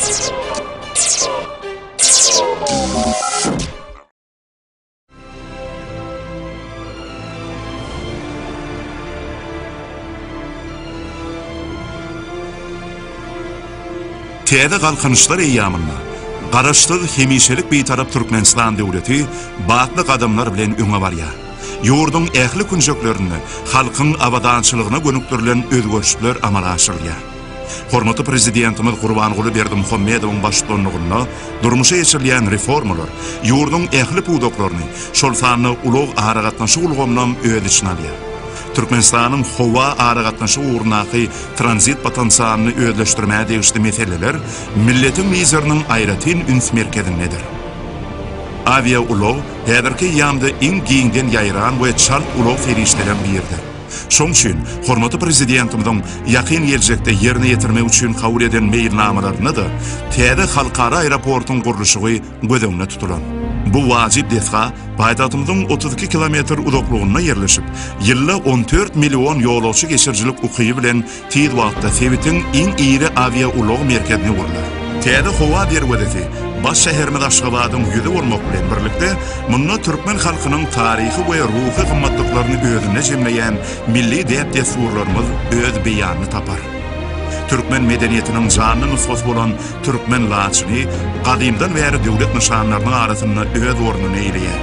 Täze Galkynyşlar eýýamynda Garaşsyz, hemişelik Bitarap Türkmenistan döwleti batly gadamlar bilen öňe barýar. Ýurduň ähli künjeklerinde halkyň abadançylygyna gönükdirilen özgerişler amala aşyrylýar. Hormatly Prezidentimiz Gurbanguly Berdimuhamedowyň baştutanlygynda durmuşa geçirilýän reformalar ýurduň ähli pudaklaryny, şol sanda ulag-aragatnaşyk ulgamynam öz içine alýar. Türkmenistanyň howa aragatnaşyk ugrundaky tranzit potensialyny özleşdirmäge degişli meseleler milletiň Lideriniň aýratyn üns merkezindedir. Awiaulag häzirki eýýamda iň giňden ýaýran we çalt ulag serişdeleriň biridir. Şoň üçin hormatly Prezidentimiziň ýakyn geljekde ýerine ýetirmek üçin kabul eden meýilnamalarynda-da täze halkara aeroportuň gurluşygy göz öňünde tutulan. Bu wajyp desga paýtagtymyzyň 32 kilometr uzaklygynda ýerleşip, ýylda 14 million ýolagçy geçirijilik ukyby bilen tiz wagtda sebitiň iň iri awiaulag merkezine öwrüler. Täze howa derwezesi baş şäherimiz Aşgabadyň ýüzi bolmak bilen birlikde, munda türkmen halkynyň taryhy we ruhy gymmatlyklaryny özünde jemleýän milli däp-dessurlarymyz öz beýanyny tapar. Türkmen medeniýetiniň janly nusgasy bolan türkmen laçyny gadymdan bäri döwlet nyşanlarynyň arasynda öz ornuny eýeleýär.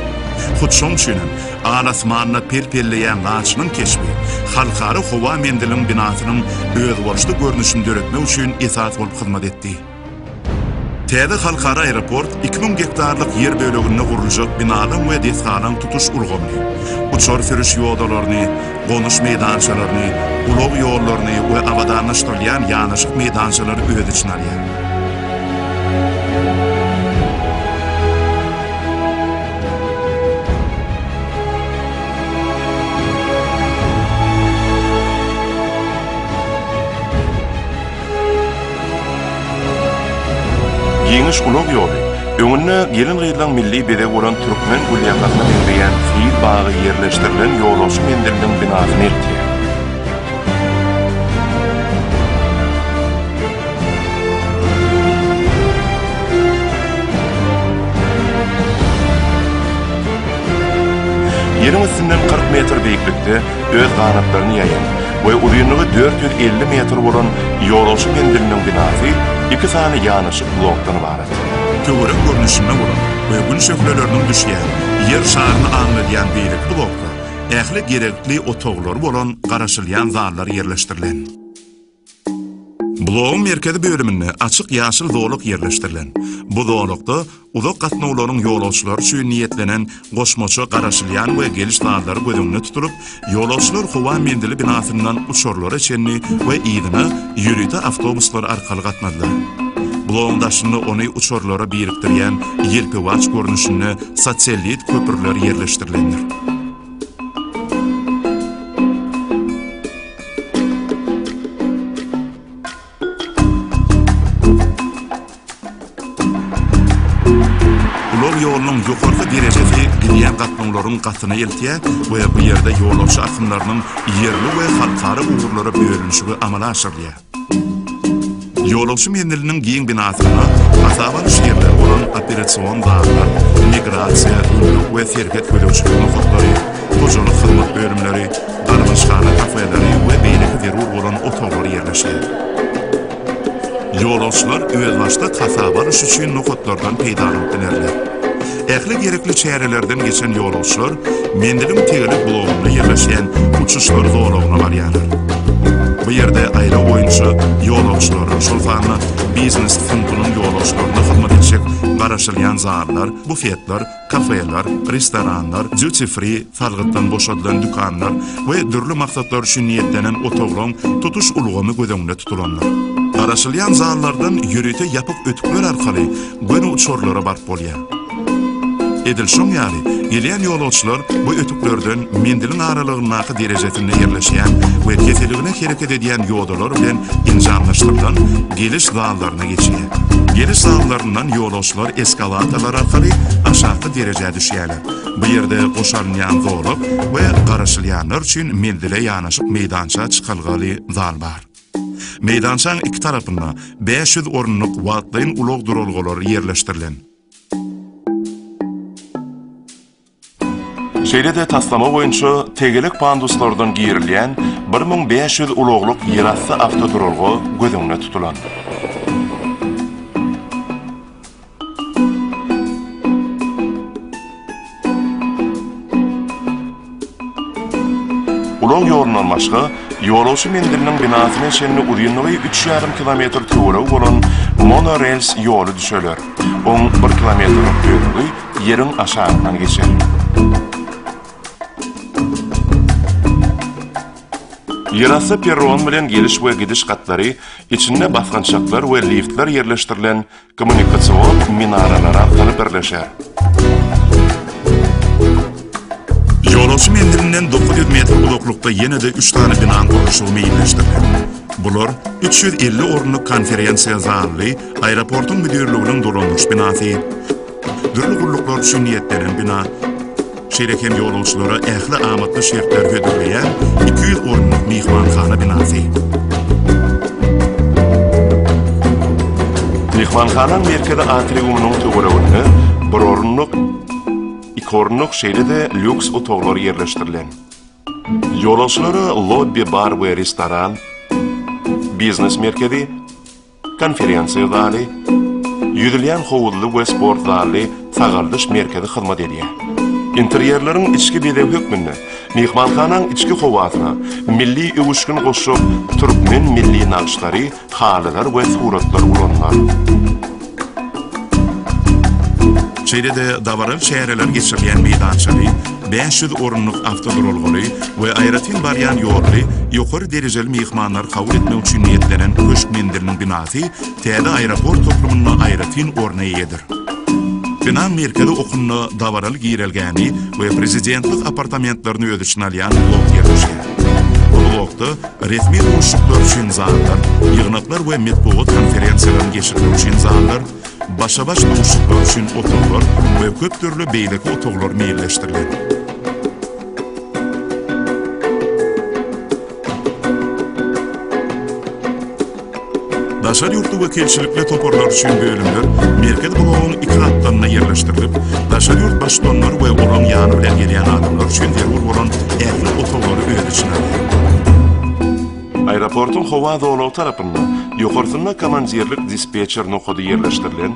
Hut şoň üçin hem al-asmanda pel-pelleýän laçynyň keşbi Halkara howa menziliniň binasynyň özboluşly görnüşini döretmek üçin esas bolup hyzmat etdi. Täze halkara aeroport 2000 gektarlyk ýer böleginde guruljak binalaryň we desgalaryň tutuş ulgamyny, uçar sürüş ýodalaryny, gonuş meýdançalaryny, ulag ýollaryny we abadanlaşdyrylýan ýanaşyk meýdançalary öz içine alýar. Giňiş ulag ýoly, öňünde gelin-gyzlaň milli bezegi bolan türkmen gülýakasyna meňzeýän seýil bagy ýerleşdirilen ýolagçy menziliniň binasyna eltýär. Ýeriň üstünden 40 metr beýiklikde öz ganatlaryny ýaýan we uzynlygy 450 metr bolan ýolagçy menziliniň binasy iki sany ýanaşyk blokdan ybarat. Töwerek görnüşinde bolan we Gün şöhleleriniň düşýän Ýer şaryny aňladýan beýleki blokda ähli gerekli otaglary bolan garaşylýan zallar ýerleşdirilen. Blogyň merkezi bölüminde açyk ýaşyl zolak ýerleşdirilen. Bu zolakda uzak gatnawlaryň ýolagçylary üçin niýetlenen goşmaça garaşylýan we geliş zallary göz öňünde tutulyp, ýolagçylar howa menzili binasyndan uçarlara çenli we yzyna ýörite awtobuslar arkaly gatnadylar. Blogyň daşynda ony uçarlara birikdirýän ýelpewaç görnüşinde satellit köprüler ýerleşdirilendir. Ulag ýolunyň ýokarky derejesi gidýän gatnawlaryň gatyna eltýär we bu ýerde ýolagçy akymlarynyň ýerli we halkara ugurlara bölünişigi amala aşyrylýar. Ýolagçy menziliniň giň binasynda hasaba alyş ýerleri bolan operasion zallar, migrasiýa, gümrük we serhet gözegçilik nokatlary, hojalyk hyzmat bölümleri, garbanyşhana kafeleri we beýleki zerur bolan otaglar ýerleşýär. Ýolagçylar özbaşdak hasaba alyş üçin nokatlardan peýdalanyp bilerler. Ähli gerekli çärelerden geçen ýolagçylar menziliň tegelek blogunda ýerleşýän uçuşlar zolagyna barýarlar. Bu ýerde aýlaw boýunça ýolagçylara, şol sanda biznes synpynyň ýolagçylaryna hyzmat etjek garaşylýan zallar, bufetler, kafeler, restoranlar, duty-free, salgytdan boşadylan dükanlar we dürli maksatlar üçin niýetlenen otaglaryň tutuş ulgamy göz öňünde tutulandyr. Garaşylýan zallardan ýörite ýapyk ötükler arkaly göni uçarlara baryp bolýar. Edil şoň ýaly, gelýän ýolagçylar bu ötüklerden menziliň aralygyndaky derejesinde ýerleşýän we keseligine hereket edýän ýodalar bilen enjamlaşdyrylan geliş zallaryna geçýär. Geliş zallaryndan ýolagçylar eskalatorlar arkaly aşakky derejä düşýärler. Bu ýerde goşalynýan zolak we garaşylýanlar üçin menzile ýanaşyk meýdança çykalgaly zal bar. Meýdançaň iki tarapynda 500 orunlyk wagtlaýyn ulag duralgalary ýerleşdirilen. Şeýle-de taslama boýunça tegelek panduslardan girilýän 1500 ulaglyk ýerasty awtoduralga göz öňünde tutulan. Ulag ýolundan başga, ýolagçy menziliniň binasyna çenli uzynlygy üç ýarym kilometr töweregi bolan monorels ýoly düşeler. Oň bir kilometrlik bölegi ýeriň aşagyndan geçer. Ýerasty perron bilen geliş we gidiş gatlary, içinde basgançaklar we liftler ýerleşdirilen kommunikasion minaralar arkaly birleşer. Ýolagçy menzilinden 900 metr uzaklykda ýene-de üç sany binaň gurluşygy meýilleşdirilen. Bular, 350 orunlyk konferensiýa zally, aeroportuň müdirliginiň dolandyryş binasy, dürli gulluklar üçin niýetlenen bina, şeýle hem ýolagçylara ähli amatly şertleri hödürleýän 200 orunlyk myhmanhana binasy. Myhmanhanaň merkezi atriumynyň töwereginde bir orunlyk, iki orunlyk, şeýle-de lýuks otaglar ýerleşdirilen. Ýolagçylara lobbi-bar we restoran, biznes merkezi, Konferensiýa zaly, ýüzülýän howuzly we sport zally sagaldyş merkezi hyzmat edýär. Interýerleriň içki bezegi hökmünde myhmanhanaň içki howasyna milli öwüşgin goşjak türkmen milli nagyşlary, halylar we suratlar ulanylar. Şeýle-de dabaraly çäreler geçirilýän meýdançaly, 500 orunlyk awtoduralgaly we aýratyn barýan ýolly ýokary derejeli myhmanlary kabul etmek üçin niýetlenen köşk menziliniň binasy täze aeroport toplumynda aýratyn orna eýedir. Binaň merkezi okunda dabaraly girelgäni we prezidentlik apartamentlerini öz içine alýan blok ýerleşýär. Bu blokda resmi duşuşyklar üçin zallar, ýygnaklar we metbugat konferensiýalaryny geçirmek üçin zallar, başa-baş duşuşyklar üçin otaglar we köp dürli beýleki otaglar meýilleşdirilen. Daşary ýurtly wekilçilikli toparlar üçin bölümler merkezi blogyň iki gapdalynda ýerleşdirilip, daşary ýurt baştutanlary we olaryň ýany bilen gelýän adamlar üçin zerur bolan ähli otaglary öz içine alýar. Aeroportuň howa zolagy tarapynda, ýokarsynda komandirlik-dispetçer nokady ýerleşdirilen,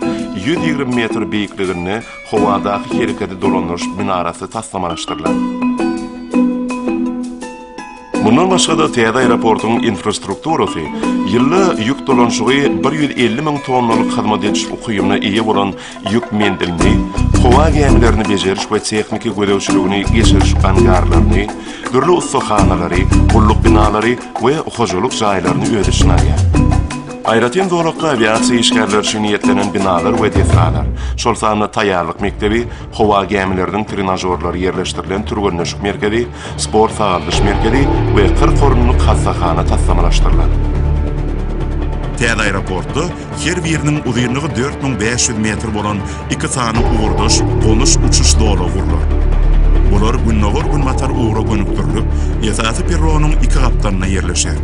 120 metr beýikliginde howadaky hereketi dolandyryş minarasy taslamalaşdyrylan. Mundan başga-da, täze aeroportuň infrastrukturasy ýylda ýük dolanyşygy 150 müň tonnalyk hyzmat ediş ukybyna eýe bolan ýük menzilini, howa gämilerini bejeriş we tehniki gözegçiligini geçiriş angarlaryny, dürli ussahanalary, gulluk binalary we hojalyk jaýlaryny öz içine alýar. Aýratyn zolakda awiasiýa işgärleri üçin niýetlenen binalar we desgalar, şol sanda taýýarlyk mekdebi, howa gämileriniň trenažorlary ýerleşdirilen türgenleşik merkezi, sport-sagaldyş merkezi we 40 orunlyk hassahana taslamalaşdyrylan. Täze aeroportda her biriniň uzynlygy 4500 metr bolan iki sany ugurdaş gonuş-uçuş zolagy gurlar. Bular gündogar-günbatar ugra gönükdirilip, esasy perronyň iki gapdalynda ýerleşer.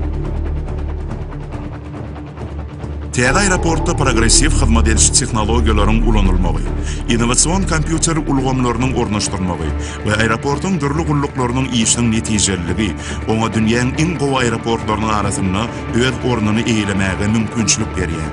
Täze aeroportda progressiw hyzmat ediş tehnologiýalaryň ulanylmagy, innowasion kompýuter ulgamlarynyň ornaşdyrylmagy we aeroportuň dürli gulluklarynyň işiniň netijeliligi oňa dünýäň iň gowy aeroportlarynyň arasynda öz ornuny eýelemäge mümkinçilik berýär.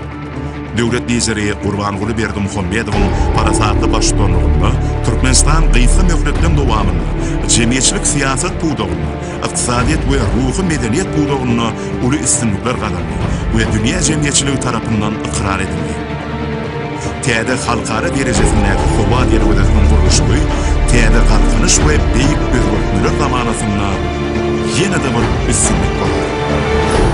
Döwlet Lideri Gurbanguly Berdimuhamedowyň parasatly baştutanlygynda Türkmenistan gysga möhletleň dowamynda jemgyýetçilik-syýasat pudagynda, ykdysadyýet we ruhy-medeniýet pudagynda uly üstünlikler gazandy we dünýä jemgyýetçiligi tarapyndan ykrar edildi. Täze halkara derejesindäki howa derwezesiniň gurluşygy täze Galkynyş we beýik özgertmeler zamanasynda ýene-de bir üstünlik bolar.